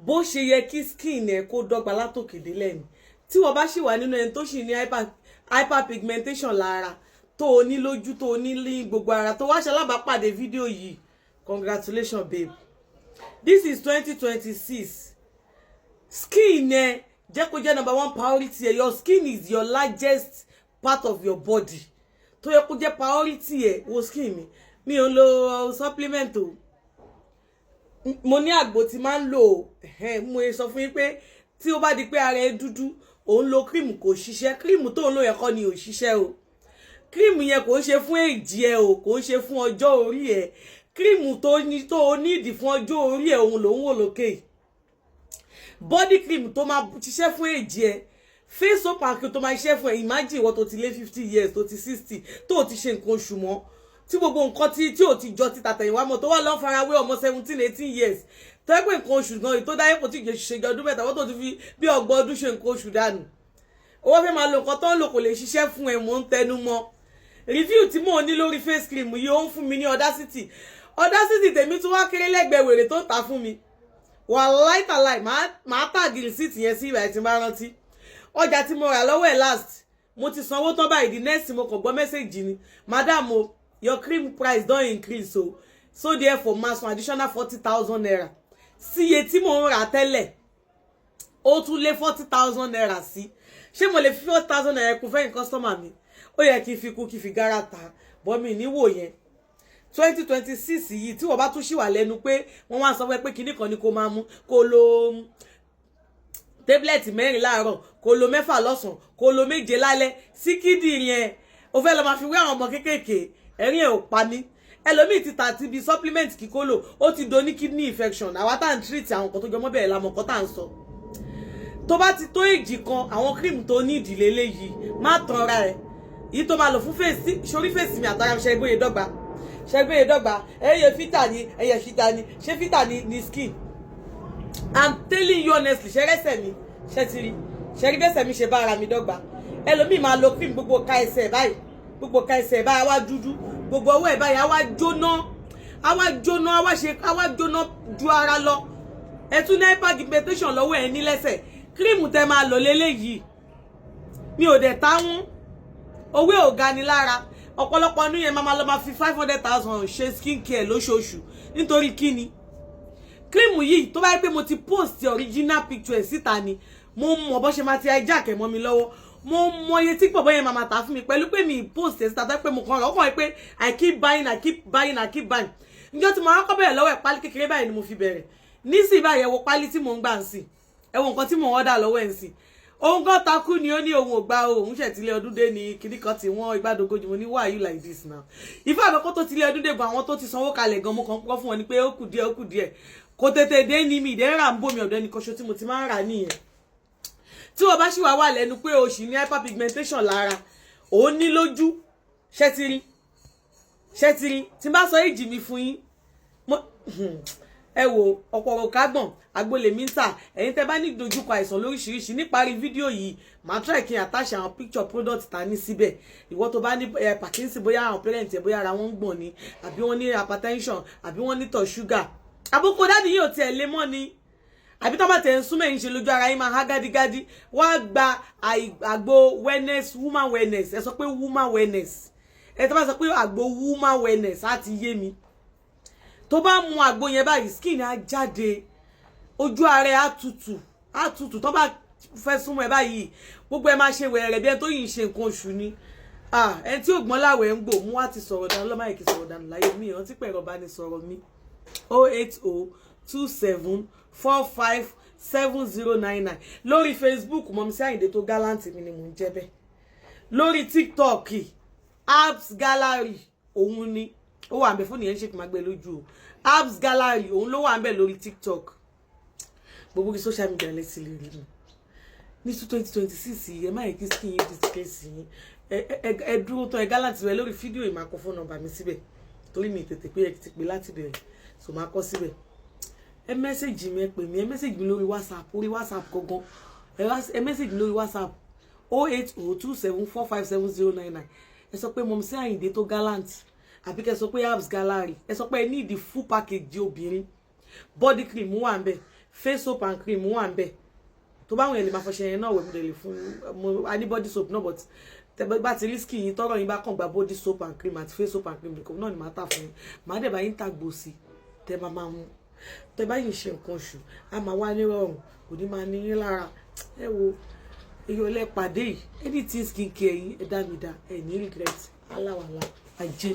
Bó ṣe yẹ kí skin ẹ kó dọ́gba látòkè délẹ̀ ni. Tí wọ́n bá ṣì wà nínú ẹni tó sì ní hyperpigmentation lára, tó o ní lójú, tó o ní ní gbogbo ara, tó wá ṣe alábàápàdé fídíò yìí, congratulations, babe. This is 2026. Skin ẹ jẹ́ kó jẹ́ number one priority ẹ. Your skin is your largest part of your body tó yẹ kó jẹ́ priority ẹ. Wo skin mi, mi ò lo supplement o. Mo ní àgbo tí máa ń lò ó. Mo sọ fún yín pé tí ó bá di pé ara ẹ dúdú, òun lo cream, kò ṣiṣẹ́, cream tó ń lò yẹn kọ́ ni ò ṣiṣẹ́ o. Cream yẹn kò ń ṣe fún èjì ẹ o, kò ń ṣe fún ọjọ́ orí ẹ. Cream tó ní tó o nídìí fún ọjọ́ orí ẹ, òun ló ń wò lókè. Body cream tó máa ṣiṣẹ́ fún èjì ẹ, face soap and cream tó máa ṣiṣẹ́ fún ẹ. Imagine ìwọ tó ti lé 50 years, tó ti 60, tó o ti ṣe nǹkan oṣù mọ́, tí gbogbo nǹkan tí ò ti jọ ti tàtẹ̀yìnwá mọ́, tó wà lọ́n farawé ọmọ 17, 18 years, tó yẹ pé nǹkan oṣù gan tó dáyé kò tí ì ṣe ọdún 3, wọ́n tó ti fi bí 30 ọdún ṣe nǹkan oṣù dànù, owó fẹ́ máa lo nǹkan tó ń lò, kò lè ṣiṣẹ́ fún ẹ. Mò ń tẹnu mọ́ review tí mò ń ní lórí face cream yìí. Ó ń fún mi ní audacity. Audacity tèmi tún wá kéré lẹ́gbẹ̀ẹ́ wèrè tó ń ta fún mi. Wàláì tàláì, máa tag receipt yẹn sí ìgbà tí n bá rántí ọjà tí mo rà lọ́wọ́ ẹ̀ last. Mo ti sanwó tán báyìí, the next mo kàn gbọ́ message ni, "Madam o, your cream price don increase o, so therefore máa san additional ₦40,000 sí iye tí mò ń rà tẹ́lẹ̀." Ó tún lé ₦40,000 sí. Ṣé mo lè fi ₦40,000 kún fẹ́yìn customer mi? Ó yẹ kí n fi kún, kí n fi gárà ta bọ́ mi níwò yẹn. 2026 yìí, tí wọ́n bá tún ṣì wà lẹ́nu pé wọ́n wá sọ pé kinní kan ni kó máa mú, kó lo tablet 4 láàárọ̀, kó lo 6 lọ́sàn-án, kó lo 7 lálẹ́, sí kíndìnrín ẹ̀, o fẹ́ lọ máa fi wé àwọn ọmọ kéékèèké, ẹ̀rín ẹ̀ ò pa mí. Ẹlòmíì ti tà ti bí supplement kíkó lò, ó ti do ní kidney infection. Àwa tá à ń treat àwọn nǹkan tó jọmọ́ bẹ́ẹ̀ la mọ̀ nǹkan tá à ń sọ. Tó bá ti tó èjì kan, àwọn cream tó ní ìdílé léyìí, má tanra ẹ̀. Yìí tó máa lò fún face, sórí face mi àtàrà mi, ṣe gbóye dọ́gba, ṣe gbóye dọ́gba. Ẹyẹ fítà ni, ẹyẹ fítà ni, ṣé fítà ni ni skin? I'm telling you honestly. Ṣe rẹ́sẹ̀ mi, ṣe ti rí, ṣe rí bẹ́sẹ̀ mi ṣe bá ara mi dọ́gba? Ẹlòmíì máa lo cream, gbogbo ká ẹsẹ̀ báyìí, gbogbo ká ẹsẹ̀ báyìí á wá dúdú, gbogbo ọwọ́ ẹ̀ báyìí á wá jóná, á wá jóná, á wá ṣe, á wá jóná ju ara lọ. Ẹ tún ní hyperpigmentation lọ́wọ́ ẹ ní lẹ́sẹ̀. Cream tẹ máa lò léléyìí, mi ò dẹ̀ táwọn owó ò ga ni lára. Ọ̀pọ̀lọpọ̀ ọdún yẹn máa lọ máa fi 500,000 ṣe skin care lóṣooṣù. Nítorí kíni? Cream yìí, tó bá yẹ pé mo ti post original picture ẹ̀ síta ni, mo mọ̀ bó ṣe máa ti hijack ẹ̀ mọ́ mi lọ́wọ́. Mo mọ iye tí pọ̀bọ́ yẹn máa ta fún mi pẹ̀lú pé mi post ẹ̀ síta, tó pé mo kàn lọ́kàn pé I keep buying, I keep buying, I keep buying. Níjọ́ tí mo kọ́kọ́ bẹ̀rẹ̀ lọ́wọ́ ẹ̀, pálí kékeré báyìí ni mo fi bẹ̀rẹ̀. Nísìnyí báyìí, ẹ wo pálí tí mò ń gbà ń sìn, ẹ wo nǹkan tí mò ń order lọ́wọ́ ẹ̀ ń sìn. Òun kan takú ni, ó ní òun ò gbà o, òun ṣètìlẹ̀ ọdún dé ní kíní kan tí wọ́n ìgbàdógójì. Mo ní, "Why are you like this now?" Ìfẹ́ àbẹ̀kọ́ tó tilẹ̀ ọdún dé gan, àwọn tó ti sanwó kalẹ̀ gan, mo kàn pọ́ fún wọn ni pé ó kù díẹ̀, ó kù díẹ̀, kò tètè dé ní. Mi ìdẹ́ rà ń bòmí ọ̀dọ̀ ẹnì kan ṣo tí mo ti máa ń rà nìyẹn. Tí wọ́n bá ṣì wá wà lẹ́nu pé o ṣì ní hyperpigmentation lára, òun ní lójú, ṣẹ́ ti rí? Ṣẹ́ ti rí? Tí n bá sọ èjì mi fún yín, ẹ wo ọ̀pọ̀ ọ̀rọ̀ kágbọ̀n agbolèmí ń tà. Ẹ̀yin tẹ́ bá ní ìdojúkọ àìsàn lóríṣiríṣi, níparí fídíò yìí, màá try kí n attach àwọn picture product ta ní síbẹ̀. Ìwọ tó bá ní Parkinson, bóyá àwọn parent ẹ, bóyá ara wọn ń gbọ̀n ni, àbí wọ́n ní hypertension, àbí wọ́n ní tọ̀ sugar, àbúkọ daddy yìí ò tiẹ̀ lé mọ́ ni, àbí tó bá tẹ̀ ń súnmọ́ ẹ̀yìn ṣe lójú ara yín máa há gádígádí, wá gba àgbo wellness, woman wellness. Ẹ sọ pé woman wellness. Ẹ tó bá sọ pé àgbo woman wellness, á ti yé mi. Tó bá mu àgbo yẹn báyìí, skin á jáde, ojú ara ẹ á tutù, á tutù. Tó bá fẹ́ súnmọ́ ẹ báyìí, gbogbo ẹ máa ṣe wẹ̀rẹ̀ bí ẹni tó yìí ń ṣe nǹkan oṣù ni. Ẹni tí ògbọ́n láwẹ̀ ń gbò mú wá ti sọ̀rọ̀ dànù lọ́mọ àìkí sọ̀rọ̀ dànù láyé mi. Ìrántí pẹ̀rọ bá ní sọ̀rọ̀ mi, 08027457099. Lórí Facebook, Mummy Àyìndé tó gallant mi ni mò ń jẹ́ bẹ́ẹ̀. Lórí TikTok, Apps Gallery, òun ni ó wà ń bẹ. Fóònù yẹn ṣe kí n máa gbé lójú o. Apps Gallery, òun ló wà ń bẹ lórí TikTok. Gbogbo social media lẹ́sìn lè rí mi. Ní 2026 yìí, ẹ má yẹ kí skin yín disgrace yín. Ẹ dúró tán, ẹ gallant rẹ. Lórí fídíò yìí, máa kọ phone number mi síbẹ̀, torí mi tètè pé ẹ ti pè láti bẹ̀rẹ̀, so máa kọ síbẹ̀. Ẹ message mi, ẹ pè mí, ẹ message mi lórí WhatsApp, orí WhatsApp gangan. Ẹ message mi lórí WhatsApp, 08027457099. Ẹ sọ pé Mummy Àyìndé tó gallant, àbí kẹ́ sọ pé Apps Gallery. Ẹ sọ pé ẹ ní ìdí full package obìnrin. Body cream wà ń bẹ̀, Face soap and cream wà ń bẹ̀. Tó bá wọn yẹn lè máa fọṣẹ yẹn náà wẹ̀. Mo lè fún mo a ní body soap náà, but tẹ bá ti rí skin yín, tọrọ yín bá kàn gba body soap and cream àti face soap and cream nìkan náà ni màá tà fún yín. Màá dẹ̀ bá yín tàgbò sí tẹ máa máa mú. Tẹ bá yìí ṣe nǹkan oṣù, á máa wá nírọ̀rùn, kò ní máa ní yín lára. Ẹ wo èyí ọlẹ́ pàdé yìí, anything skin care yín, ẹ dá mi dá, ẹ ní regret. Aláwàlá ajé.